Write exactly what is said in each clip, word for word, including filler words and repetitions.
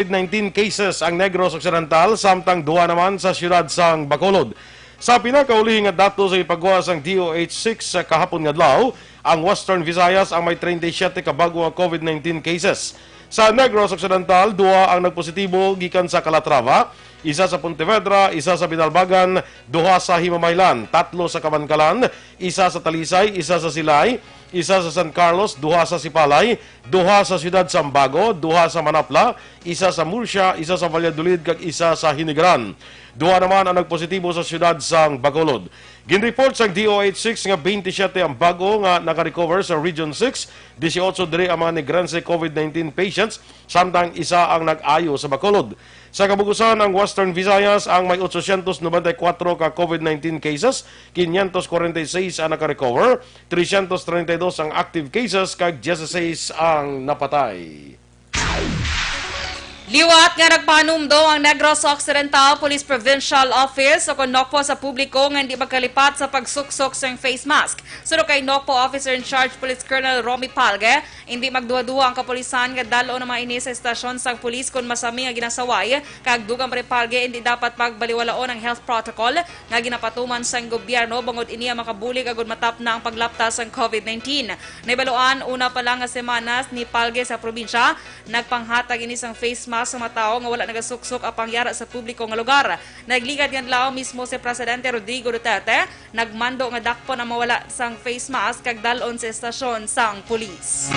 COVID nineteen cases ang Negros Occidental, samtang duha naman sa siyudad sang Bacolod. Sa pinakauli nga datos sa ipagawa sang D O H six sa kahapon nga adlaw, ang Western Visayas ang may treinta y siete ka bago nga COVID nineteen cases. Sa Negros Occidental, duha ang nagpositibo gikan sa Calatrava, isa sa Pontevedra, isa sa Binalbagan, duha sa Himamaylan, tatlo sa Kabankalan, isa sa Talisay, isa sa Silay, isa sa San Carlos, duha sa Sipalay, duha sa siyudad sang Bago, duha sa Manapla, isa sa Murcia, isa sa Valladolid, kag isa sa Hinigaran. Duha naman ang nagpositibo sa siyudad sang Bacolod. Ginreport sang D O H six nga twenty-seven ang bago nga nakarecover sa Region six, dieciocho diri ang mga Negrense COVID nineteen patients, samtang isa ang nag-ayo sa Bacolod. Sa kabugusan, ang Western Visayas ang may ochocientos noventa y cuatro ka COVID nineteen cases, quinientos cuarenta y seis ang nakarecover, trescientos treinta y dos ang active cases, kag dieciséis ang napatay. Liwat nga nagpahanumdo ang Negros Occidental Police Provincial Office o kon NOCPO sa publiko nga hindi magkalipat sa pagsuksok sang face mask. Suno kay NOCPO Officer in Charge Police Colonel Romy Palge, hindi magduha-duha ang kapulisan nga dal-on ang mga ini sa estasyon sang pulis kon masami nga ginasaway, kag dugang pa ni Palge, hindi dapat pagbaliwalaon ang health protocol nga ginapatuman sang gobyerno bangod ini ang makabulig agud matapna ang paglapta sang COVID nineteen. Nahibaluan, una pa lang nga semanas ni Palge sa probinsya, nagpanghatag ini sang face mask sa mga tawo nga wala nagasuksok apang yara sa publiko nga lugar. Nagligad nga adlaw mismo si Presidente Rodrigo Duterte nagmando nga dakpon ang mawala sang face mask kag dal-on sa estasyon sang pulis.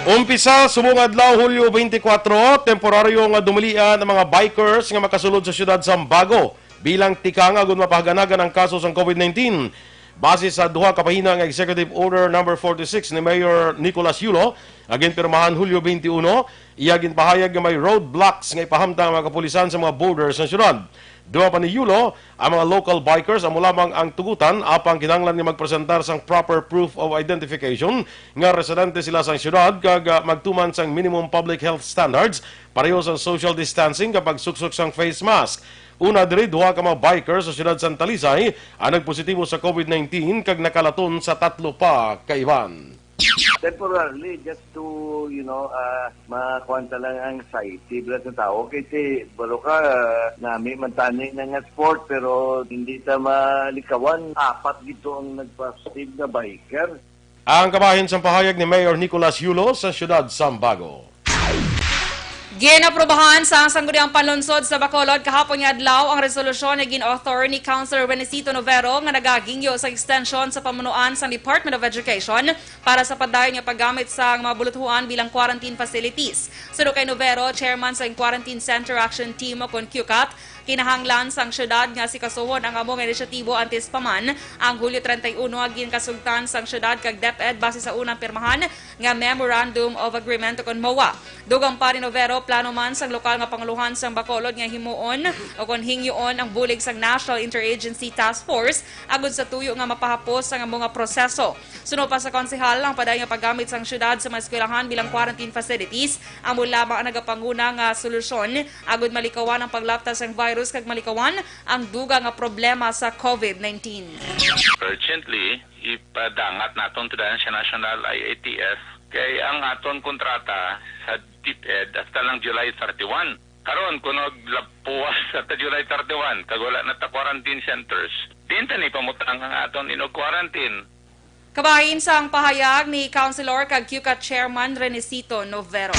Umpisa subong adlaw, Hulyo twenty-four, temporaryo nga dumilian ang mga bikers nga makasulod sa siyudad sang Bago bilang tikang agud mapahaganagan ang kaso sang COVID nineteen. Base sa duha ka pahina nga Executive Order number forty-six ni Mayor Nicolas Yulo nga ginpirmahan Hulyo twenty-one, iya ginpahayag nga may roadblocks nga ipahamtang ang mga kapulisan sa mga borders sa siyudad. Duha pa ni Yulo, ang mga local bikers amo lamang ang tugutan, apang kinahanglan nga magpresentar sang proper proof of identification nga residente sila sang siyudad kag, ah, magtuman sang minimum public health standards, pareho sang social distancing kag pagsuksok sang face mask. Una diri, duha ka mga bikers sa siyudad sang Talisay ang nagpositibo sa COVID nineteen kag nakalaton sa tatlo pa ka iban. Temporarily, just to, you know, ah, makuha ta lang ang anxiety bala sa tao. Kasi balo ka, ah, nami man tani na nga sport, pero hindi ta malikawan. Apat gito ang nagpositive na biker. Ang kabahin sang pahayag ni Mayor Nicolas Yulo sa siyudad sang Bago. Ginaprobahan sang Sangguniang Panlunsod sa Bacolod kahapon nga adlaw ang resolusyon nga gin-author ni Councilor Renicito Novero nga nagahangyo sa extension sa pamunuan sang Department of Education para sa padayon nga paggamit sang mga buluthuan bilang quarantine facilities. Suno kay Novero, chairman sang Quarantine Center Action Team o kon QCAT, kinahanglan sang siyudad nga sikasuhon ang amo nga inisyatibo antes pa man ang Hulyo treinta y uno nga ginkasugtan sang siyudad kag DepEd base sa unang pirmahan nga Memorandum of Agreement o kon MOA. Dugang pa ni Novero, plano man sang lokal nga panguluhan sang Bacolod nga himuon o kon hingyoon ang bulig sang National Interagency Task Force agud sa tuyo nga mapahapos ang amo nga proseso. Suno pa sa konsehal, ang padayon nga paggamit sang siyudad sa mga eskwelahan bilang quarantine facilities amo lamang ang nagapanguna nga solusyon agud malikawan ang paglapta sang virus kag malikawan ang dugang nga problema sa COVID nineteen. Urgently, ipadangat naton to dayon sa National I A T F kay ang aton kontrata sa DepEd hasta lang July thirty-one. Karon, kung naglapuas sa ta July thirty-one, kag wala na ta quarantine centers, diin ta ni pamutang ang aton inog quarantine? Kabahin sang pahayag ni Councilor kag QCAT Chairman Renesito Novero.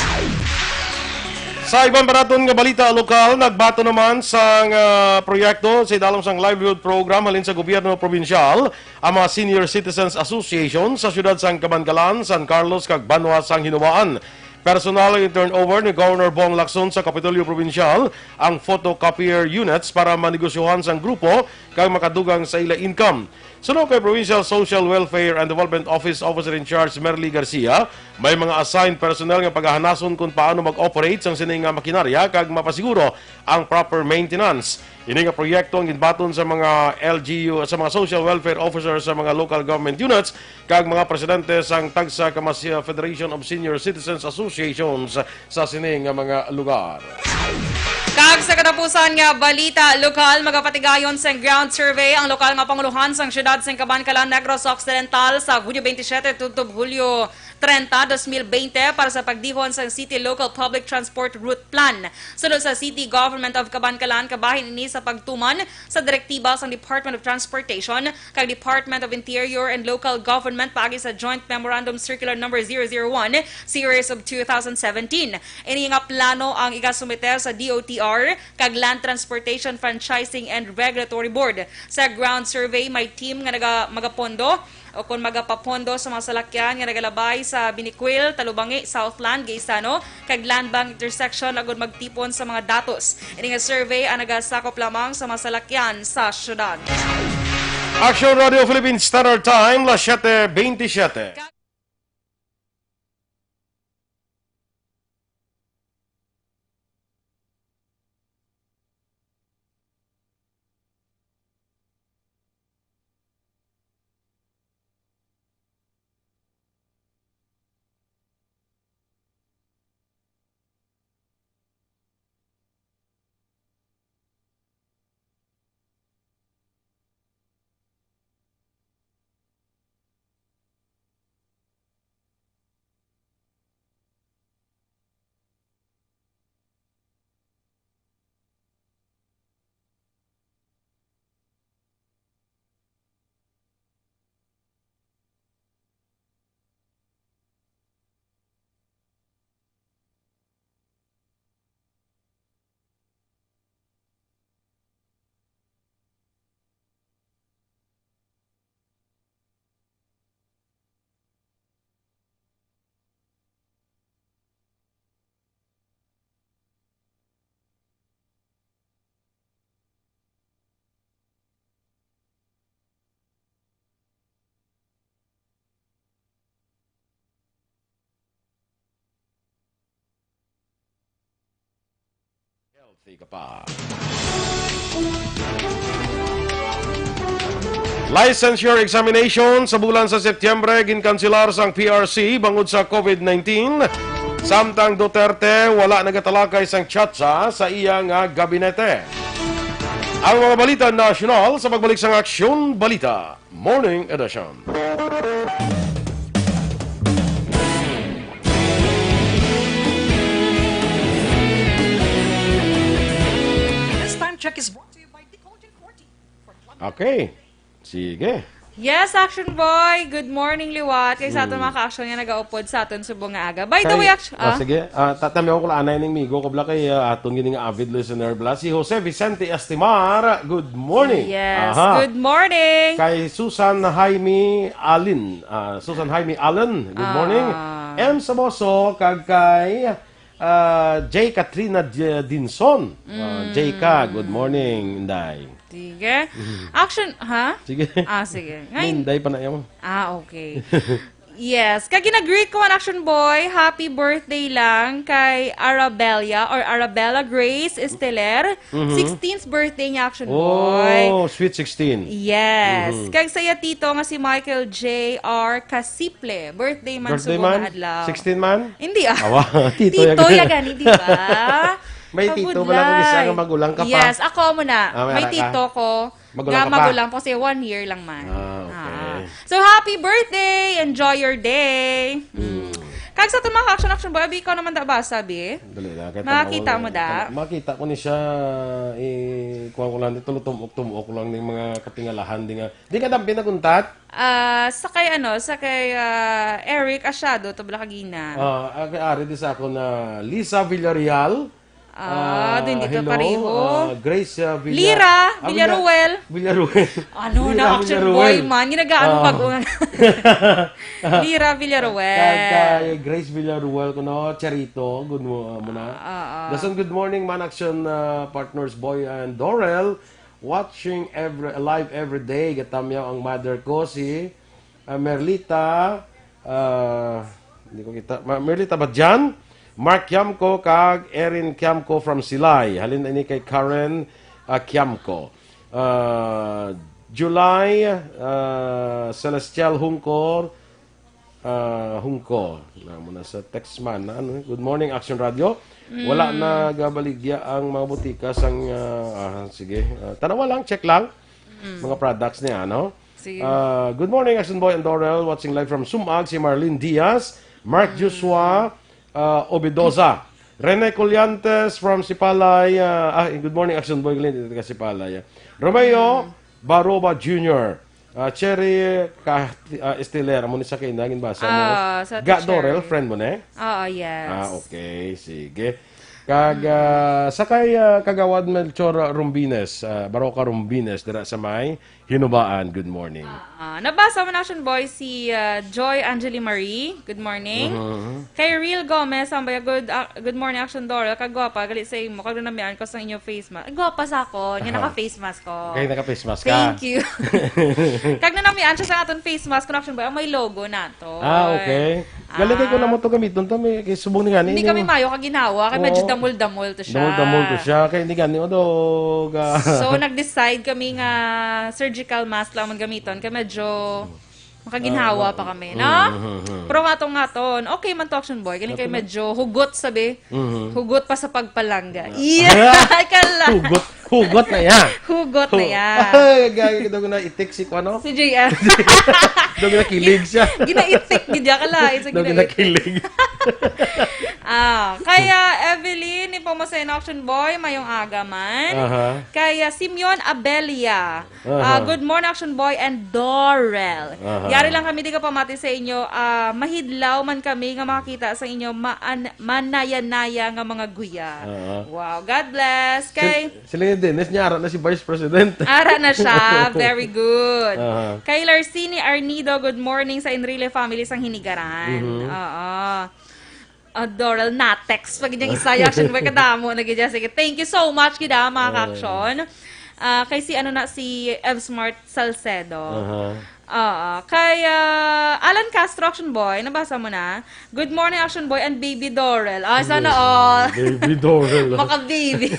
Sa iban pa naton nga balita lokal, nagbaton naman sang, ah, proyekto sa idalom sang livelihood program halin sa gobyerno probinsyal ang mga Senior Citizens Association sa siyudad sang Kabankalan, San Carlos, kag Banwa sang Hinoa-an. Personal in turnover ni Governor Bong Lacson sa Kapitolyo Probinsyal ang photocopier units para manegosyohan sang grupo kag makadugang sa ila income. Suno kay Provincial Social Welfare and Development Office Officer in Charge Merly Garcia, may mga assigned personnel nga pagahanason kung paano mag-operate sang sini nga makinarya kag mapasiguro ang proper maintenance. Ini nga proyekto ang ginbaton sa mga L G U, sa mga social welfare officers sa mga local government units kag mga presidente sang tagsa ka mas-, Federation of Senior Citizens Associations sa sini nga mga lugar. Kag sa katapusan nga balita lokal, magapatigayon sang ground survey ang lokal nga panguluhan sang siyudad sang Kabankalan, Negros Occidental sa Hunyo twenty-seven tubtob Hulyo treinta, dos mil veinte para sa pagdihon sang City Local Public Transport Route Plan. Suno sa City Government of Kabankalan, kabahin ini sa pagtuman sa direktiba sang Department of Transportation kag Department of Interior and Local Government paagi sa Joint Memorandum Circular Number zero zero one, Series of two thousand seventeen. Ini nga plano ang igasumiter sa D O T R kag Land Transportation Franchising and Regulatory Board. Sa ground survey, may team nga naga-, magapondo o kon magapapondo sa mga salakyan nga nagalabay sa Binicuil, Talubangi, Southland, Gaisano, kag Land Bank Intersection agud magtipon sa mga datos. Ini nga survey ang nagasakop lamang sa mga salakyan sa syudad. Action Radio Philippine Standard Time, las siete veintisiete. Healthy ka pa. Licensure examination sa bulan sa Setyembre ginkanselar sang P R C bangod sa COVID nineteen. Samtang Duterte wala nagatalakay sang chatsa sa iya nga gabinete. Ang mga balita nasyonal sa pagbalik sang Aksyon Balita Morning Edition. This time check is brought to you by Decolgent forty. Okay. Sige. Yes, Action Boy. Good morning, liwat. Kay sa aton mga ka-action nga nagaupod sa aton subong nga aga. By the way, Action, ah, sige. Ah, tatamion ko lang anay ning migo ko bala kay, ah, aton gini nga avid listener bala si Jose Vicente Estimar. Good morning. Yes, good morning. Kay Susan Jaime Allen. Ah, Susan Jaime Allen. Good morning. M Saboso kag kay Ah, J Katrina J-, Dinson. Ah, J K, good morning, Inday. Sige. Action, ha? Sige. Ah, sige. Ngayon Inday pa na yan. Ah, okay. Yes. Kag gina-greet ko an Action Boy, happy birthday lang kay Arabella or Arabella Grace Esteler. Sixteenth birthday niya, Action Boy. Oh, sweet sixteen. Yes. Kag sa iya tito nga si Michael J R Casiple. Birthday man subong nga adlaw. Sixteen man? Hindi, ah. Awa, tito ya gani, di ba? May tito pala kung isa nga magulang ka pa. Yes, ako mo na. Ah, may tito ko nga magulang pa kasi one year lang man. Ah, okay. So, happy birthday! Enjoy your day. Kag sa aton mga action, action boy, abi, ikaw naman da ba, sabi? Dali lang, kay makakita mo da? Makita ko ni siya, eh, kuwan ko lang, dito, tumok-tumok ko lang ng mga katingalahan, di nga. Di ka dampi naguntat? Ah, sa kay ano, sa kay, ah, Eric Asiado, to bala kagina. Ah, ah, kay ari di sa ako na Lisa Villarreal. Ah, ah, din dito hello, pareho. Ah, Grace, ah, Villa-, Lira ah, Villa-, Villaruel. Villaruel. Ano Lira na, action Villaruel. Boy man? Ginagaan mo ah. Bago nga. Lira Villaruel. Kag kay Grace Villaruel, kuno, Charito, good mo-, ah, mo na. Ah, ah. Dason, good morning, man, action, ah, partners, Boy and Dorel. Watching every, live every day. Gatamyaw ang mother ko, si, ah, Merlita, ah, hindi ko kita. Ma-, Merlita Badjan, Mark Kiamco, kag Erin Kiamco from Silay. Halin ini kay Karen, ah, Kiamco. Ah, July, ah, Celestial Hungkor, ah, Hungko. Na mo na sa text man na, ano, eh. Good morning, Action Radio. Wala na gabaligya ang mga butika sang, ah, ah, sige. Ah, tanawa lang, check lang. Mga products niya, ano? Sige. Ah, good morning, Action Boy and Dorel. Watching live from Sumag, si Marlene Diaz. Mark Joshua, ah, Obidosa. Rene Colliantes from Sipalay. Ah, ah, good morning, Action Boy Glenn. Dito ka Sipalay. Romeo Baroba Junior. Ah, Cherry ka, ah, Estiler. Amo ni sa kainangin basa mo. Ah, sa Ga teacher. Dorel, friend mo na eh? Oo, yes. Ah, okay. Sige. Kag, ah, sa kay, ah, Kagawad Melchor Rumbines, ah, Baroka Rumbines, dira sa may Hinubaan, good morning. Ah, nabasa mo na, Action Boy, si, ah, Joy Angeli Marie. Good morning. Mhm. Kay Real Gomez, ang baya, good, ah, good morning, Action Dorel. Kagwapa, gali sa imo. Kag nanamian ko sa inyo face mask. Ay, gwapa sa ako. Nga Aha. naka-face mask ko. Okay, naka-face mask ka. Thank you. Kag nanamian siya sa aton face mask, kun Action Boy, ang may logo nato. Ah, okay. Galing kay ko Ah. na mo to gamiton to, may kay subong ni gani Hindi ni kami mo. mayo kag ginhawa, kay medyo Oo. damol-damol to siya. Damol-damol to siya, kay hindi gani, o, dog, ah. So, nag-decide kami nga surgical mask lang man gamiton, kay medyo makaginhawa Ah, pa kami, mm, no? mm, mm. Pero nga to, nga to, okay man to, Action Boy, galing kay Nga to, medyo hugot, sabi. Mhm. Hugot pa sa pagpalangga. Nga. Yeah! Kala. Hugot. Hugot na ya. Hugot na Hu- ya. Ay, gagi, daw ko na itik si kuano? Si J L. Daw ko na kilig siya. Ginaitik gid ya, kala, isa Daw ko na ginaiti. kilig. Ah, kaya Evelyn, ni Pamasa in Action Boy, mayong aga man. Aha. Kaya Simeon Abelia, Aha. ah, good morning, Action Boy and Dorel. Aha. Yari lang kami di ka pamati sa inyo, ah, mahidlaw man kami nga makakita sa inyo maan-, manaya-naya nga mga guya. Aha. Wow, God bless. Kay Sila yung Dennis niya, ara na si Vice President. Ara na siya. Very good. Aha. Kay Larcini Arnido, good morning sa Enrile family sang Hinigaran. Mhm. Oo. Ah, Doral Natex. Pag yung isa, Action Boy, kadamo na gid. Sige, thank you so much, gid, ah, mga Oo. ka-action. Ah, kay si, ano na, si Ev Smart Salcedo. Aha. Oo. Kay, ah, Alan Castro, Action Boy, nabasa mo na? Good morning, Action Boy and Baby Dorel. Ah, sana all. Baby Dorel. Maka-baby.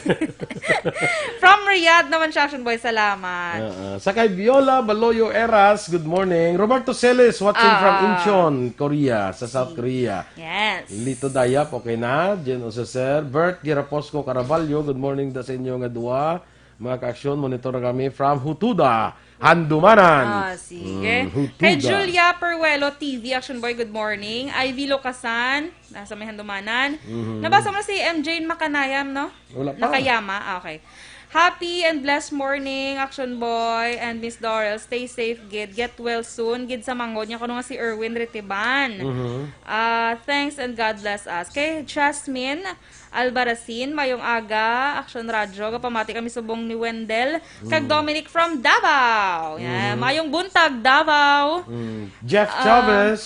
From Riyadh naman siya, Action Boy. Salamat. Ah, ah. Sa kay Viola Baloyo Eras, good morning. Roberto Celis, watching from Ah. Incheon, Korea, sa South Korea. Yes. Lito Dayap, okay na. Jen Oseser, Bert Giraposco Caraballo, good morning da sa inyo nga duwa. Mga ka-aksyon, monitor na kami from Hutuda, Handumanan. Ah, sige. Mm, Hutuda. Kay Julia Peruelo T V, Action Boy, good morning. Ivy Locasan, nasa may Handumanan. Mhm. Nabasa mo na si M J Makanayam, no? Wala pa. Nakayama? Ah, okay. Happy and blessed morning, Action Boy and Miss Doral. Stay safe, gid. Get well soon, gid sa mangod niya. Kuno nga si Erwin Ritiban. Mhm. Ah, thanks and God bless us. Kay Jasmine Albaracin, mayong aga, Action Radio. Kapamati kami subong ni Wendell. Kag Mm. Dominic from Davao. Yeah, Mm. mayong buntag, Davao. Mm. Jeff Ah, Chavez.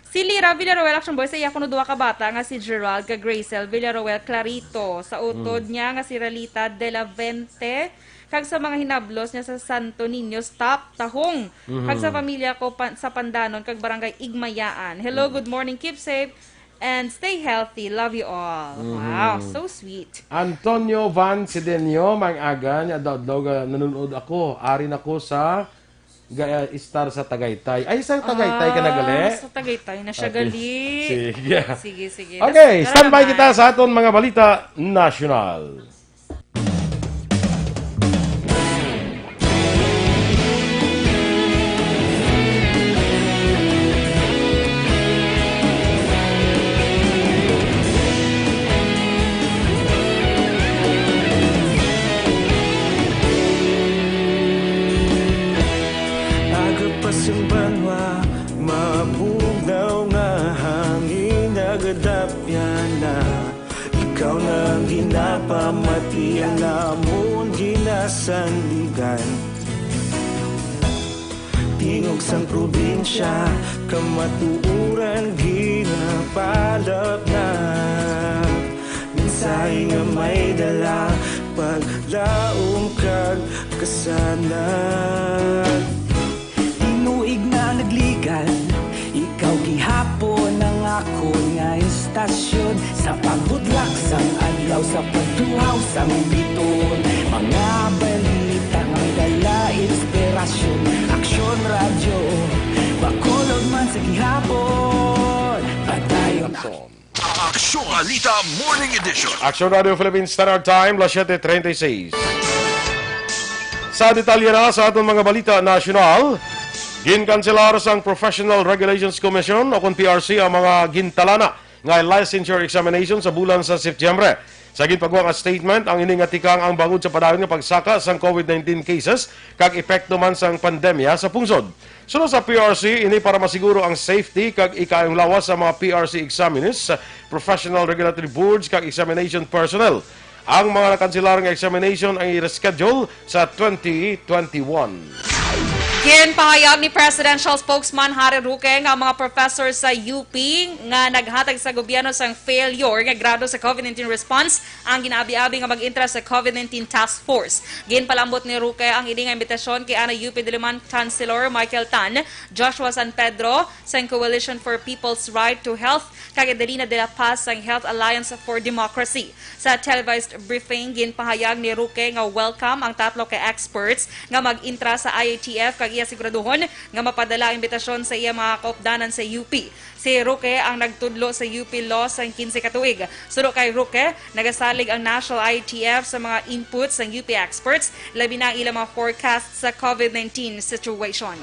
Si Lira Villaroel, Action Boy, sa iya kuno duha ka bata nga si Gerald kag Rachel Villaroel Clarito, sa utod Mm. niya nga si Ralita de la Vente, kag sa mga hinablos niya sa Santo Niño, stop, Tahong, kag sa Mhm. pamilya ko pan-, sa Pandanon kag Barangay Igmayaan. Hello, Mm. good morning, keep safe, and stay healthy. Love you all. Mhm. Wow, so sweet. Antonio Van Sidenio, maayong aga, niya adlaw-adlaw, ah, nanonood ako. Ari na ko sa ga-, star sa Tagaytay. Ay, sa Tagaytay ka na gali? Ah, sa Tagaytay na siya Ate, gali. Sige. Sige, sige. Okay, Tas-, standby salamat. kita sa aton mga balita nasyonal. Aga pa sang banwa, mabugnaw nga hangin nagadapyan na. Ikaw na ang ginapamati, ang amon ginasandigan. Tingog sang probinsya, kamatuoran ginapalapnap. Mensahe nga may dala, paglaom kag kasanag. Tinuig na nagligan, ikaw gihapon ang akon nga istasyon. Sa pagbutlak sang adlaw, sa pagtuhaw sang biton, mga balita nga may dala inspirasyon. Aksyon Radyo, Bacolod man sa gihapon, padayon. Aksyon. Aksyon Balita Morning Edition. Aksyon Radio Philippines Standard Time, las siete treinta y seis. Sa detalye na sa aton mga balita nasyonal, Ginkanselar sang Professional Regulations Commission o kon P R C ang mga gintalana nga licensure examination sa bulan sa Setyembre. Sa ginpagwa nga statement, ang ini nga tikang ang bangod sa padayon nga pagsaka sang COVID nineteen cases kag epekto man sang pandemya sa pungsod. Suno sa P R C, ini para masiguro ang safety kag ikaayong lawas sa mga P R C examinists, professional regulatory boards kag examination personnel. Ang mga nakanselar nga examination ang i-reschedule sa twenty twenty-one. Ginpahayag ni Presidential Spokesman Harry Roque nga ang mga professor sa U P nga naghatag sa gobyerno sang failure nga grado sa COVID nineteen response ang ginaabi-abi nga mag-entra sa COVID nineteen Task Force. Ginpalambot ni Roque ang ini nga imbitasyon kay ana U P Diliman Chancellor Michael Tan, Joshua San Pedro sang Coalition for People's Right to Health, kag Adelina de la Paz sang Health Alliance for Democracy. Sa televised briefing, ginpahayag ni Roque nga welcome ang tatlo ka experts nga mag-entra sa I A T F kag iya siguraduhon nga mapadala ang imbitasyon sa iya mga kaupdanan sa U P. Si Roque ang nagtudlo sa U P Law sang kinse ka tuig. Suno kay Roque, nagasalig ang National I A T F sa mga input sang U P experts, labi na ang ilang mga forecast sa COVID nineteen situation.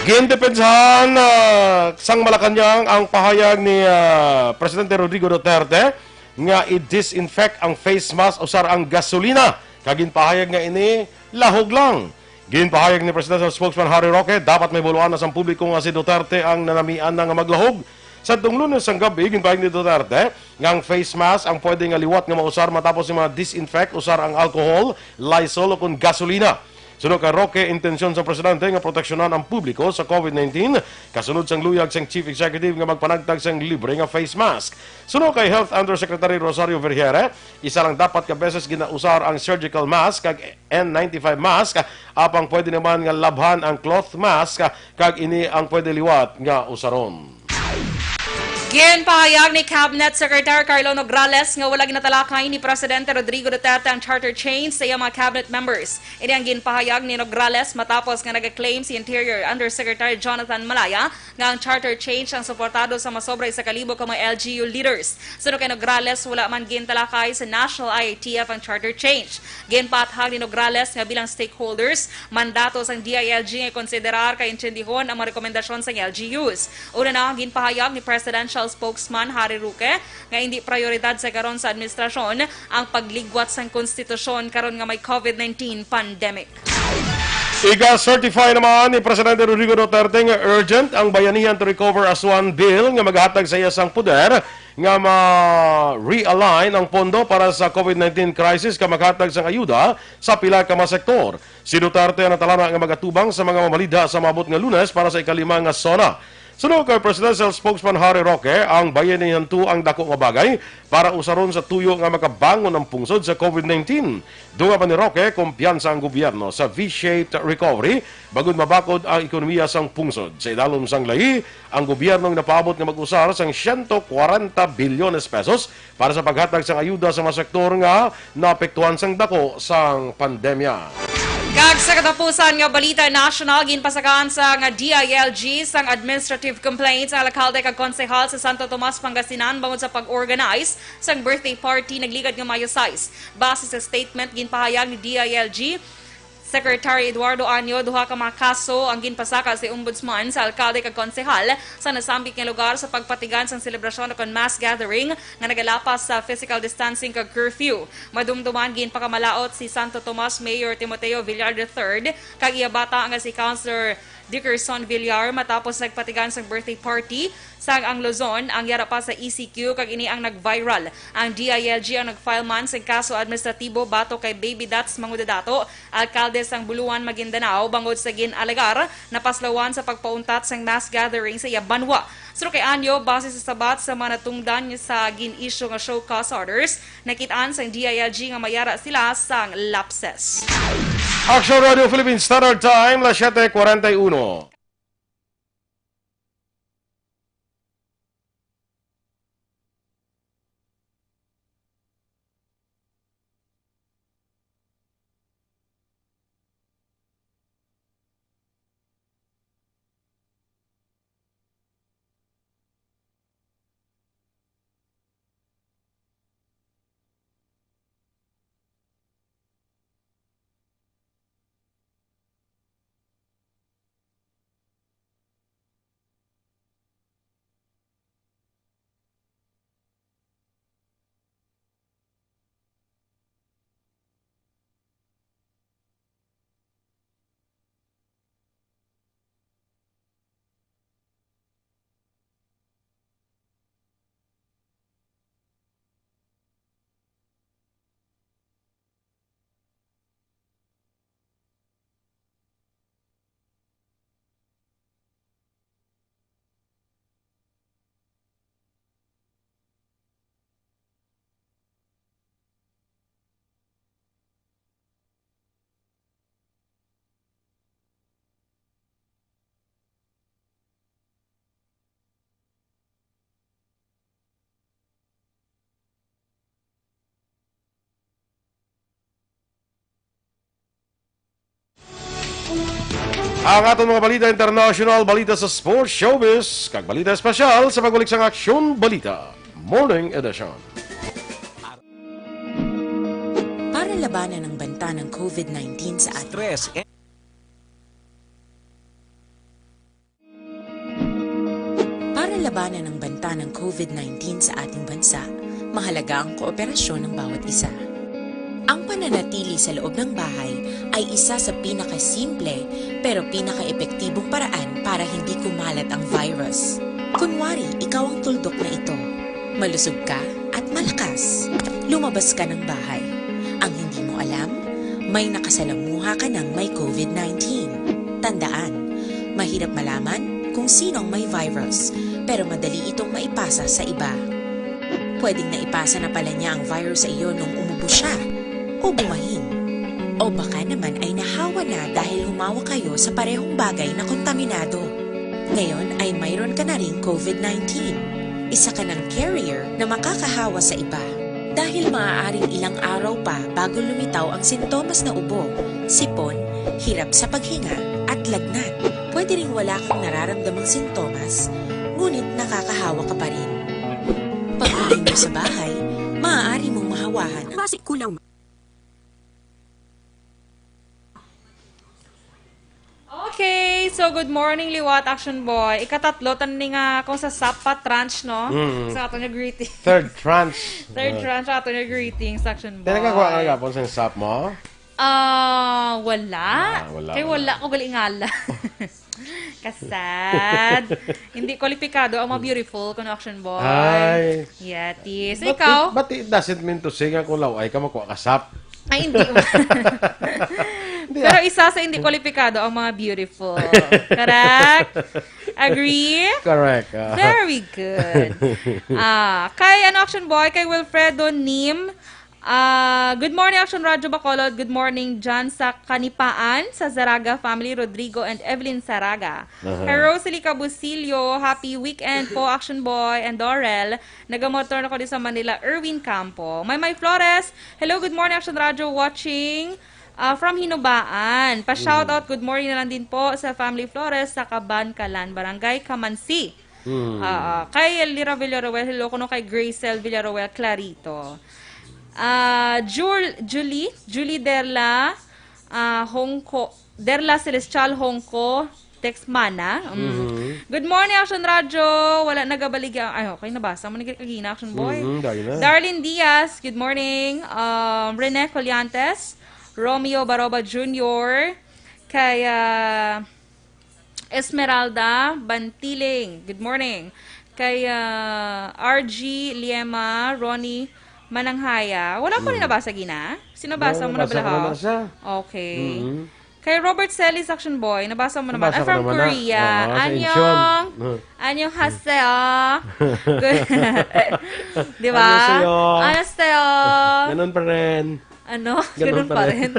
Gindepensahan, ah, sang Malacañang ang pahayag ni, ah, Presidente Rodrigo Duterte nga i-disinfect ang face mask usar ang gasolina, kag ginpahayag nga ini lahog lang. Ginpahayag ni Presidential Spokesman Harry Roque, dapat mahibaluan na sang publiko nga si Duterte ang nanamian na nga maglahog. Sa tunglunan sang gabi, ginpahayag ni Duterte nga ang face mask ang pwede nga liwat nga mausar matapos ni mga disinfect usar ang alcohol, Lysol, o kon gasolina. Suno kay Roque, intensyon sang presidente nga proteksyonan ang publiko sa COVID nineteen, kasunod sang luyag sang chief executive nga magpanagtag sang libre nga face mask. Suno kay Health Undersecretary Rosario Vergeire, isa lang dapat ka beses ginausar ang surgical mask kag N ninety-five mask, apang pwede naman nga labhan ang cloth mask, kag ini ang pwede liwat nga usaron. Ginpahayag ni Cabinet Secretary Carlo Nograles nga wala ginatalakay ni Presidente Rodrigo Duterte ang charter change sa iyang mga cabinet members. Ini ang ginpahayag ni Nograles matapos nga nag-claim si Interior Undersecretary Jonathan Malaya nga ang charter change ang suportado sa masobra isa ka libo ka mga L G U leaders. Suno kay Nograles, wala man gintalakay sa National I A T F ang charter change. Ginpaathag ni Nograles nga bilang stakeholders, mandato sang D I L G nga konsiderar kag intindihon ang mga rekomendasyon sang L G Us. Una na, ginpahayag ni Presidential Spokesman Harry Roque nga indi prayoridad sa karon sa administrasyon ang pagligwat sang konstitusyon karon nga may COVID nineteen pandemic. Iga-certify naman ni Presidente Rodrigo Duterte nga urgent ang Bayanihan to Recover as One Bill nga maghatag sa iya sang poder nga ma-realign ang pondo para sa COVID nineteen crisis kag maghatag sang ayuda sa pila ka mga sektor. Si Duterte ang natalana nga magatubang sa mga mamalidha sa maabot nga Lunes para sa ikalima nga SONA. Suno kay Presidential Spokesman Harry Roque, ang Bayanihan two ang dako nga bagay para usaron sa tuyo nga makabangon ang pungsod sa COVID nineteen. Dunga pa ni Roque, kumpiyansa ang gobyerno sa V-shaped recovery bangod mabakod ang ekonomiya sang pungsod. Sa idalom sang layi, ang gobyerno napaabot nga mag-usar sang siyento kwarenta bilyones pesos para sa paghatag sang ayuda sa mga sektor nga naapektuhan sang dako sang pandemya. Kag sa katapusan nga balita nasyonal, ginpasakaan sang D I L G sang administrative complaints ang alkalde kag konsehal sa Santo Tomas, Pangasinan bangod sa pag-organize sang birthday party nagligad nga Mayo sais. Base sa statement, ginpahayag ni D I L G Secretary Eduardo Anyo, duha ka mga kaso ang ginpasaka sa Ombudsman sa alkalde kag konsehal sa nasambit nga lugar sa pagpatigan sang selebrasyon o kon mass gathering nga nagalapas sa physical distancing kag curfew. Madumduman, ginpakamalaot si Santo Tomas Mayor Timoteo Villar the third kag iya bata nga si Councilor Dickerson Villar matapos nagpatigan sang birthday party sang ang Luzon ang yara pa sa E C Q, kag ini ang nag-viral. Ang D I L G ang nag-file man sing kaso administratibo batok kay Baby Dots Mangudadato, alkalde sang Buluan, Maguindanao, bangod sa gin-alegar napaslawan sa pagpauntat sang mass gathering sa iya banwa. Suno kay Anyo, base sa sabat sa mga natungdan sa gin-issue nga show cause orders, nakit-an sang D I L G nga mayara sila sang lapses. Action Radio Philippine Standard Time, las siete cuarenta y uno. Ang aton mga balita international, balita sa sports, showbiz, kag balita espesyal sa pagbalik sang Aksyon Balita Morning Edition. Para labanan ang banta ng COVID nineteen sa ating Stress. Para labanan ang banta ng COVID nineteen sa ating bansa, mahalaga ang kooperasyon ng bawat isa. Ang pananatili sa loob ng bahay ay isa sa pinakasimple pero pinakaepektibong paraan para hindi kumalat ang virus. Kunwari, ikaw ang tuldok na ito. Malusog ka at malakas. Lumabas ka ng bahay. Ang hindi mo alam, may nakasalamuha ka ng may COVID nineteen. Tandaan, mahirap malaman kung sino ang may virus, pero madali itong maipasa sa iba. Pwedeng naipasa na pala niya ang virus sa iyo nung umubo siya o bumahin. O baka naman ay nahawa na dahil humawa kayo sa parehong bagay na kontaminado. Ngayon ay mayroon ka na ring COVID nineteen. Isa ka ng carrier na makakahawa sa iba. Dahil maaaring ilang araw pa bago lumitaw ang sintomas na ubo, sipon, hirap sa paghinga, at lagnat. Pwede ring wala kang nararamdamang sintomas, ngunit nakakahawa ka pa rin. Pag-uwi mo sa bahay, maaari mong mahawahan ang Basi kulang. Okay, so good morning, liwat, Action Boy. Ikatatlo, tan ni nga kung sa sapa tranche, no? Mm. Sa ato niya greeting. Third tranche. Third tranche, ato niya greetings, Action Boy. Kaya nagkakuha ka nagapon sa sap mo? Ah, wala. Ah, wala, Kay wala. wala ko gali ngala. Kasad. Hindi kwalipikado ang mga beautiful kuno, Action Boy. Ay. Yatis. But Ikaw? It, but it doesn't mean to say nga kung laway ka, makuha ka sap. Ay, hindi. hindi Pero ah. isa sa hindi kwalipikado ang mga beautiful. Correct? Agree? Correct. Uh. Very good. Ah, kay ano, Action Boy, kay Wilfredo Nim, Ah, good morning, Action Radyo Bacolod. Good morning dyan sa Kanipaan, sa Zaraga family, Rodrigo and Evelyn Zaraga. Uh-huh. Kay Rosalie Cabusilio, happy weekend po, Action Boy and Dorel. Nagamotor na ko din sa Manila, Erwin Campo. Maymay Flores, hello, good morning, Action Radyo, watching uh, from Hinubaan. Pa-shoutout, good morning na lang din po sa Family Flores sa Kabankalan, Barangay Kamansi. Mm. Uh, kay Elvira Villaroel, hello ko no kay Gracel Villaroel Clarito. Uh, Jul Julie, Julie Derla, uh, Hongko, Derla Celestial Hongko, text mana. Mm. Mm-hmm. Good morning, Action Radio. Wala nagabaligya. Ay, okay, nabasa mo na kagina, Action Boy. Mm-hmm, Darlene Diaz, good morning. Um, Rene Colliantes, Romeo Baroba Junior, kay uh, Esmeralda Bantiling. Good morning. Kay uh, R G Liema, Ronnie Mananghaya. Wala pa rin nabasa gina? Sinabasa mo na bala, ha? Okay. Mm-hmm. Kay Robert Celis, Action Boy, nabasa mo naman. I'm from Korea. Anyong, anyong haseo. Di ba? Haseo. Ganun pa rin. Ano? Ganun, Ganun pa rin.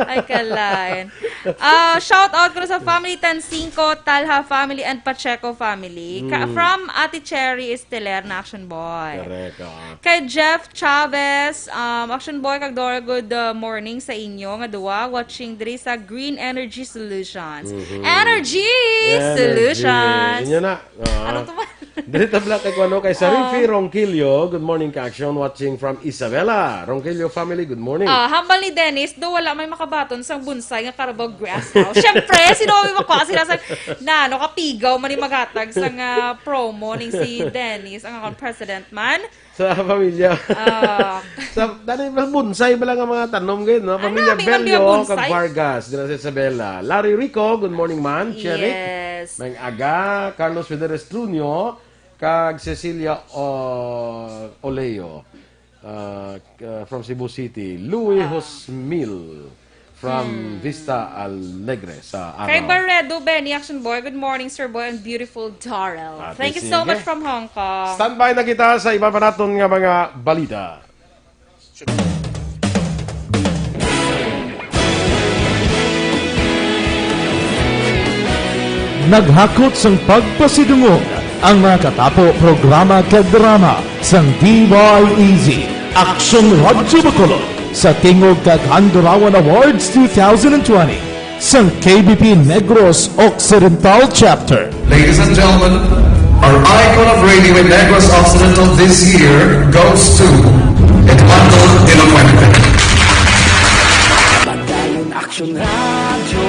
Ay, kalain. Uh, shout out ko sa family Tansingco, Talha family, and Pacheco family. Ka- mm. From Ate Cherry Esteler na Action Boy. Correct, uh. Kay Jeff Chavez, um, Action Boy, kag Dora, good uh, morning sa inyo nga duwa watching diri sa Green Energy Solutions. Mm-hmm. Energy, Energy Solutions! Inyo na. Uh, ano to ba? Diri tabla kay kuno kay Sarifi uh, Ronquillo. Good morning, Ka-Action. Watching from Isabela. Ronquillo family, good morning. Ah, hambal ni Dennis, do wala may makabaton sang bonsai nga Carabao Grass House. Siyempre, sino may makuha sila sa, na, ano, kapigaw man ni maghatag sang uh, promo ning si Dennis, ang akong president man. Sa pamilya. Ah. Sa, dali, mas bonsai ba lang ang mga tanom ngayon, no? Pamilya Bello, kag Vargas, dira sa Isabela. Larry Rico, good morning, man. Cherik. Yes. Mang Aga, Carlos Federes Trunio, kag Cecilia uh, Oleo uh, uh, from Cebu City. Louis ah. Hosmil. From hmm. Vista Alegre sa Araw. Kay Barredo, Benny, Action Boy, good morning, Sir Boy, and beautiful Darrell. Thank you so much from Hong Kong. Standby na kita sa iba pa naton nga mga balita. Naghakot sang pagpasidungog ang mga katapo programa kag drama sang D Y E Z, Aksyon Radyo Bacolod, sa Tingog kag Handurawan Awards two thousand twenty. sang K B P Negros Occidental Chapter. Ladies and gentlemen, our icon of radio in Negros Occidental this year goes to Eduardo de la Fuente. Padayon Action Radio,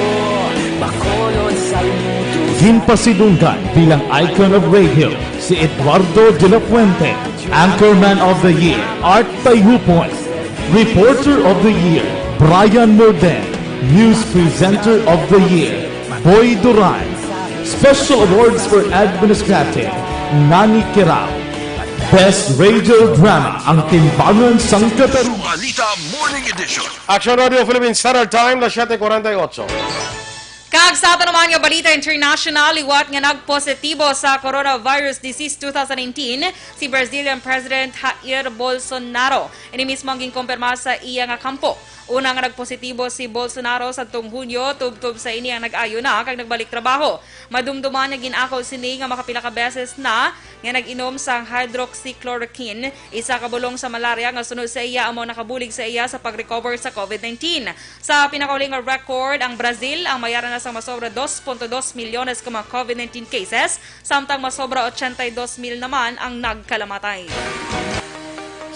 Bacolod sa Luto. Ginpasidunggan bilang icon of radio si Eduardo de la Fuente, Anchorman of the Year, Art Tayupon, Reporter of the Year, Brian Morden, News Presenter of the Year, Boy Duran, Special Awards for Administrative, Nani Kirao, Best Radio Drama, Ang Timbangan sang Kataruman. Balita Morning Edition. Action Radio Philippine Standard Time, las siete cuarenta y ocho. Kag sa ato naman nga balita international, liwat nga nagpositibo sa coronavirus disease two thousand nineteen si Brazilian President Jair Bolsonaro. Ini mismo ang ginkumpirma sa iya nga kampo. Una nga nagpositibo si Bolsonaro sadtong Hunyo, tubtob sa ini ang nag-ayo na kag nagbalik trabaho. Madumduman nga gin-ako sini nga makapila ka beses na nga nag-inom sang hydroxychloroquine, isa ka bulong sa malaria nga sunod sa iya amo nakabulig sa iya sa pag-recover sa COVID nineteen. Sa pinakauli nga record, ang Brazil ang may ara na sang masobra dos punto dos milyones ka mga COVID nineteen cases, samtang masobra ochenta y dos mil naman ang nagkalamatay.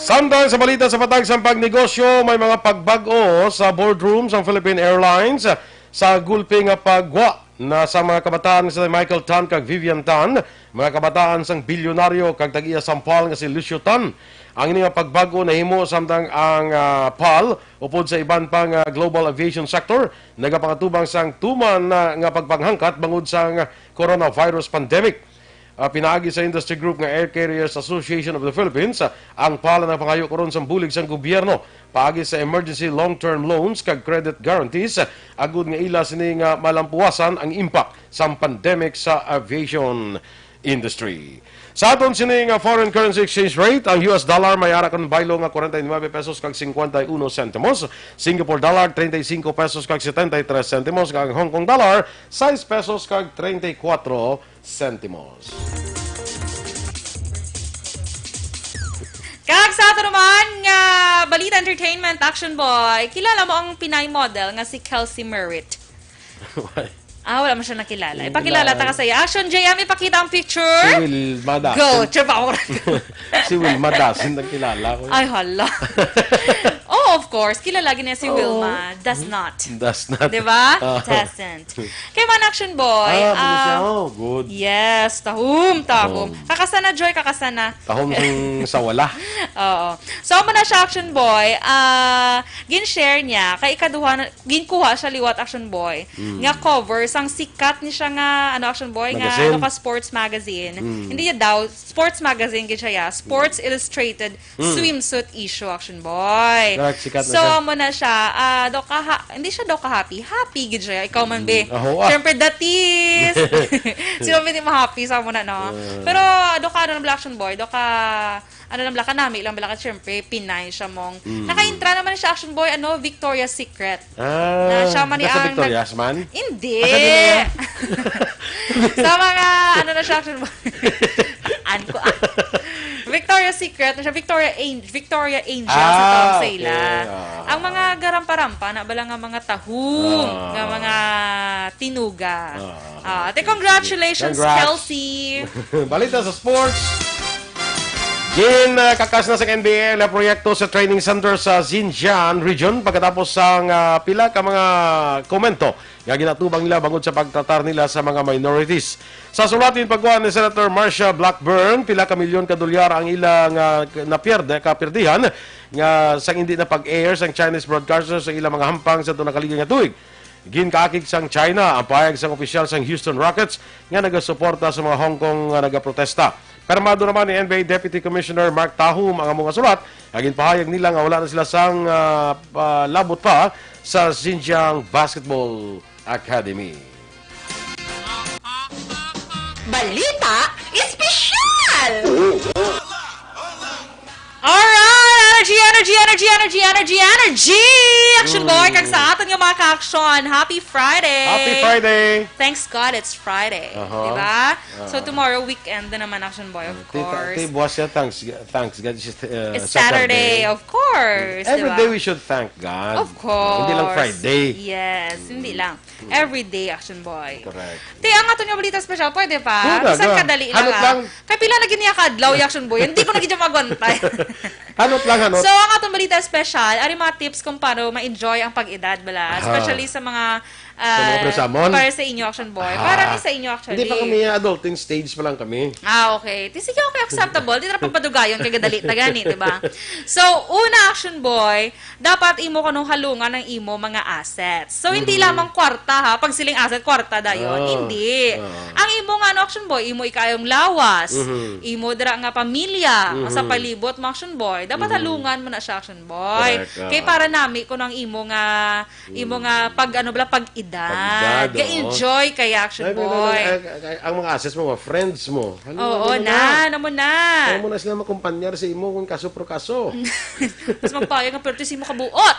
Samtang sa balita sa patag sang pagnegosyo, may mga pagbag-o sa boardroom sang Philippine Airlines sa gulpi nga paggwa na sa mga kabataan nga sila Michael Tan kag Vivian Tan, mga kabataan sang bilyonaryo kag tag-iya sang PAL nga si Lucio Tan. Ang ini nga pagbag-o nahimo samtang ang ah, PAL upod sa iban pa nga global aviation sector nagapakatubang sang tuman na nga pagpanghangkat bangod sang coronavirus pandemic. Ah, pinaagi sa industry group nga Air Carriers Association of the Philippines, ah, ang PAL nagpangayo karon sang bulig sang gobyerno paagi sa emergency long-term loans kag credit guarantees, ah, agud nga ila sini nga malampuwasan ang impact sang pandemic sa aviation industry. Sa aton sini nga foreign currency exchange rate, ang U S dollar may ara karon baylo nga forty-nine pesos kag cincuenta y uno centimos, Singapore dollar treinta y cinco pesos kag setenta y tres centimos, kag ang Hong Kong dollar sais pesos kag treinta y cuatro centimos. Kag sa ato naman nga balita entertainment, Action Boy, kilala mo ang Pinay model nga si Kelsey Merritt? Ah, wala mo siya nakilala. Ipakilala ta ka sa iya. Action, J M, ipakita ang picture. Si Wilma Dasin. Go, trip ako. Si Wilma Dasin, nagkilala ko. Ay, hala. Oh, of course. Kilala gid niya si Wilma. Does not. Does not. Di ba? Ah. Doesn't. Kay man, Action Boy. Ah, ano siya? ah, Oh, good. Yes, tahom, tahom. Tahom. Kakasana, Joy, kakasana. Tahom sing sa wala. Oo. So, amo na siya, Action Boy. Ah, gin-share niya, kay ikaduha, na, ginkuha siya liwat, Action Boy, nga cover sang sikat ni siya nga, ano, Action Boy, nga, Magazine? Ano ka, sports magazine. Hindi niya daw, sports magazine, gid siya, ya. Sports Illustrated swimsuit issue, Action Boy. Correct, sikat na So, siya. Amo na siya. Ah, daw ka ha-, hindi siya daw ka-happy. Happy, gid siya. Ikaw man, be. Aho, ah. Siyempre, that is. Sino man di ma-happy sa amo na, no? Pero, daw ka, ano, na bala, Action Boy, daw ka, ano lang bala ka, nami lang bala ka, siyempre, Pinay siya mong. Naka-intra naman siya, Action Boy, ano, Victoria's Secret. Ah, Na siya man ni nasa ang Victoria's man? Hindi. Asa din niya? Sa mga, ano na siya, Action Boy. An ko, ah. Victoria's Secret na siya, Victoria Angel, Victoria Angel sa Ah, tawag sa okay. ila. Ah. Ang mga garampa-rampa na bala nga mga tahong, Ah. nga mga tinuga. Ah, Ah, ate, congratulations, Congrats. Kelsey. Balita sa sports. Gin uh, kakas na sa N B A na proyekto sa training center sa Xinjiang region pagkatapos sang ah, pila ka mga komento nga ginatubang nila bangod sa pagtratar nila sa mga minorities. Sa sulat, ginpagkuha ni Senator Marsha Blackburn, pila ka milyon ka dolyar ang ila nga napierde, kapirdihan nga sang hindi na pag-air sang Chinese broadcaster sa ilang mga hampang sa tunang kaligay nga tuig. Ginkaakig sang China ang pahayag sang opisyal sang Houston Rockets nga nagasuporta sa mga Hong Kong nga nagaprotesta. Permado naman ni N B A Deputy Commissioner Mark Tahum ang among sulat, nga ginpahayag nila nga wala na sila sang ah, palabot pa sa Xinjiang Basketball Academy. Balita Espesyal! Alright! Energy, energy, energy, energy, energy, energy! Action Mm. Boy, kag sa aton nga mga ka-action, happy Friday! Happy Friday! Thanks God it's Friday, Aha. di ba? So Ah. tomorrow, weekend na naman, Action Boy, of Ti-, ti-, course. ti-, buwas siya, thanks, thanks God, it's, uh, It's Saturday, Saturday. of course, Every di ba? day we should thank God. Of course. Hindi lang Friday. Yes, hindi lang. Every day, Action Boy. Correct. Te, ang aton nga balita special, pwede pa? Pwede, Bisan ga. kadali lang, Hanot ah. lang. Kay pila na gid niya ka adlaw, Action Boy. Hindi ko na gid siya magwantay. Hanot lang, hanot. So, ang aton balita special, ari mga tips kung paano ma-enjoy ang pag-edad, bala. Ah. Especially sa mga, Sa mga ah, pre sa amon? para sa inyo, Action Boy. Ah. Para ni sa inyo, actually. Hindi pa kami, adulting stage pa lang kami. Ah, okay. Di sige, okay, acceptable. Di na papadugayon kay gadali ta gani, di ba? So, una, Action Boy, dapat imo kanong halungan ang imo mga assets. So, hindi Mhm. lamang kwarta, ha. Pag siling asset, kwarta dayon. Ah. Hindi. Ah. Ang imo nga, ano, Action Boy, imo ikayong lawas, Mhm. imo dira nga pamilya, Mhm. sa palibot mo, Action Boy, dapat Mhm. halungan mo na siya, Action Boy. Correct, ah. Kay para nami, kuno ang imo nga, imo nga, Mhm. pag, ano bala, pag-edad. Pag-edad, oo. Ga-enjoy kay Action Ay, may Boy. nalala-, ay, ay, ang mga assets mo, mga friends mo. Ano, Oo, ano na, na? ano mo na? Kaya mo na sila makumpanyar sa imo kung kaso pro kaso. Mas magpayag ang perti sa imo kabuot.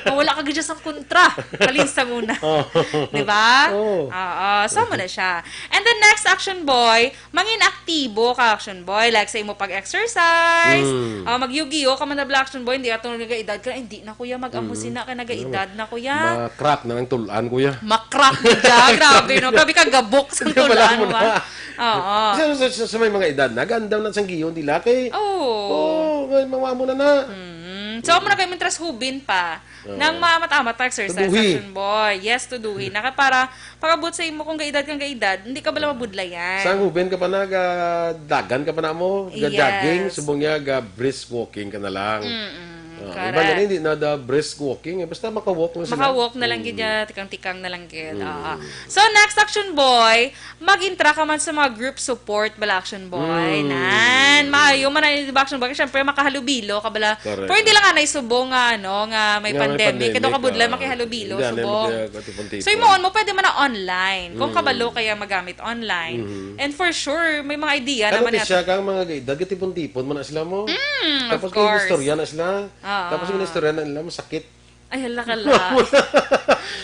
Nga wala ka gid sang kontra. Halin sa muna. Oh. Di ba? Oh. Oo, so mo na siya. And then next, Action Boy, mangin aktibo ka, Action Boy. Like sa imo pag-exercise, Mm. ah, mag-yugiyo ka man na bala, Action Boy. Hindi ato nagaedad ka. Hindi na, kuya. Mag-amo Mm. sina ka nagaedad na, kuya. Ma-crack na ang tulan, kuya. Ma-crack na dyan. Grabe, no? Grabe ka gabok sa Wala tulan, mo no, na. ah. Oo. Sa, sa, sa, sa may mga edad na, ganda na sang giyon, di la kay, Oo. oh, may mga amo na na. Mm. So, amo na kayo, mintras hubin pa, Oo. nang maamat-amat na exercise, Tuduhi. Action Boy. Yes, tuduhi. Naka para, pag-abot sa imo, kung gaedad kang gaedad, hindi ka bala mabudlayan. Sang hubin ka pa na, ga-, dagan ka pa na mo, ga-jogging, Yes. subong niya, ga-brisk walking ka na lang. Mm-mm. Ah, Correct. iba na rin, hindi na the brisk walking, eh. Basta makawalk lang sila. Makawalk na lang gid Mm. ya, tikang-tikang na lang gid. Mm. Oo. So, next, Action Boy, mag-intra ka man sa mga group support bala, Action Boy. Mm. Nan, maayo man na, di ba, Action Boy? Siyempre, makahalubilo ka bala. Correct. Pero hindi lang nga naisubo nga, ano, nga may Nga may pandemic. pandemic, Ito ka budlay, ah, makihalubilo, hindi, ano, subo. mag-, uh, tipon-tipon. So, imo mo, pwede man na online. Kung Mm. kabalo kaya magamit online. Mm-hmm. And for sure, may mga idea Ano naman ni siya, kang mga edad, tipon-tipon man na sila mo. Mm, of Tapos kay course. istorya na sila. Ah. Tapos yung istorya na nila, masakit. Ay, hala ka la.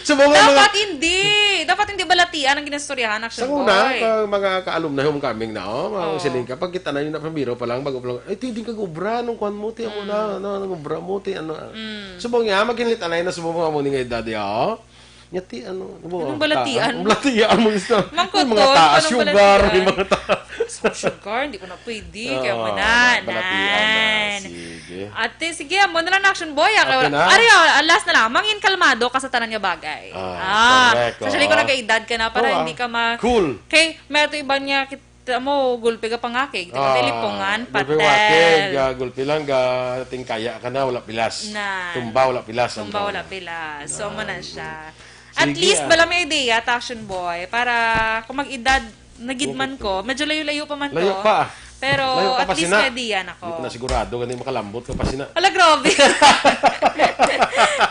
Sa mga, mga Dapat hindi. Dapat hindi balatian ang ginastoryahan, Action Sa una, Boy. ka-, mga ka-alumni homecoming na, oh, mga Oo. siling ka, pagkita na yun na pambiro pa lang, bago pa lang, "Ay, ti, di ka gubra, anong kwan mo, ti, ako na, Mm. ano, anong gubra mo, ti, ano, ah." Mm. Subong niya, maghinlit anay na subong mga mo ni nga edad, ya, oh. Nya, ti, ano, ano ba, Anong balatian? ta-, balatian mo, gusto. Mangkuton, May mga taas anong sugar, may balatian? mga taas. Sa sugar, hindi ko na pwede. Kaya Oo, mo na, balatian na. nan. Sige. Ate, sige, amo na lang na, Action Boy, ah. Okay na? Ari, oh, last na lang. Mangin kalmado ka sa tanan nga bagay. Ah, Ah, correct, especially kung oo. nagkaedad ka na para Oo, hindi ah. ka ma-, Cool. Kay, may ato iban nga, kita mo, gulpi ka pangakig, di ka Ah, kalipungan, gulpi patel. pangakig, ah, gulpi lang, ga, tingkaya ka na, wala pilas. Nan. Tumba, wala pilas, Tumba, ano. wala pilas. So, amo na Nan. siya. At Sige, least, ah. bala may idea, ta, Action Boy, para kung mag-edad, nagid man ko, medyo layo-layo pa man Layo to. pa, ah. Pero Layo ka at pa least sina. may idea na ko. Di pa na sigurado, gani makalambot ka pa sina. Ala, grabe.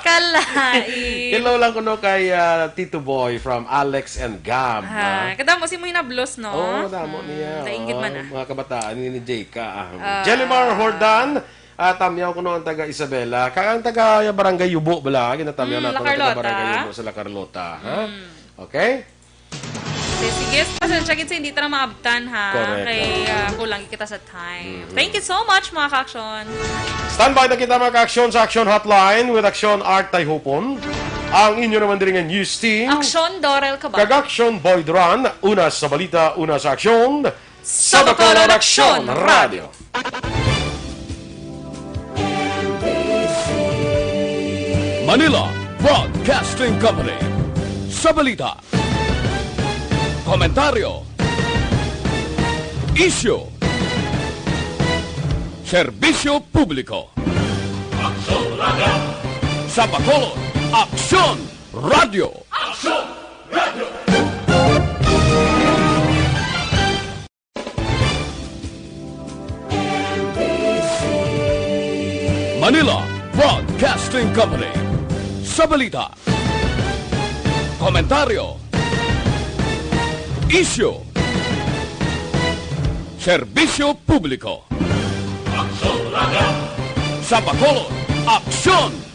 Kalain. Hello lang kuno kay, ah, Tito Boy from Alex and Gab, Ah, ah. kadamo si mo hinablos, no? Oo, damo Mm, niya. nainggit man, Oo, ah. mga kabataan ni, ni Jake, ah. Ah. Jelimar Hordan, ah, tamyaw kuno ang taga Isabela. Kag ang taga Barangay Yubo, bala, ginatamyaw Mm, nato La ang taga Carlota. Barangay Yubo sa La Carlota, ha? Mm. Okay? Sige, sige. Pasensya gid sa hindi ta na maabtan, ha? Correct, Kay, oo. ah, kulang kita sa time. Mm-hmm. Thank you so much, mga ka-action. Standby na kita, mga ka-action, sa Action Hotline with Action Art Tayhupon. Ang inyo naman diri nga news team. Action Dorel Cabal. Kag Action Boy Duran. Una sa balita, una sa aksyon. Sa Bacolod Action Radio. Manila Broadcasting Company. Sa balita, komentaryo, isyu, serbisyo publiko. Aksyon Radio. Sa Bacolod, Aksyon Radio. Aksyon Radio. Manila Broadcasting Company. Sa balita, komentaryo, isyu, serbisyo publiko. Aksyon Radio. Sa Bacolod, aksyon!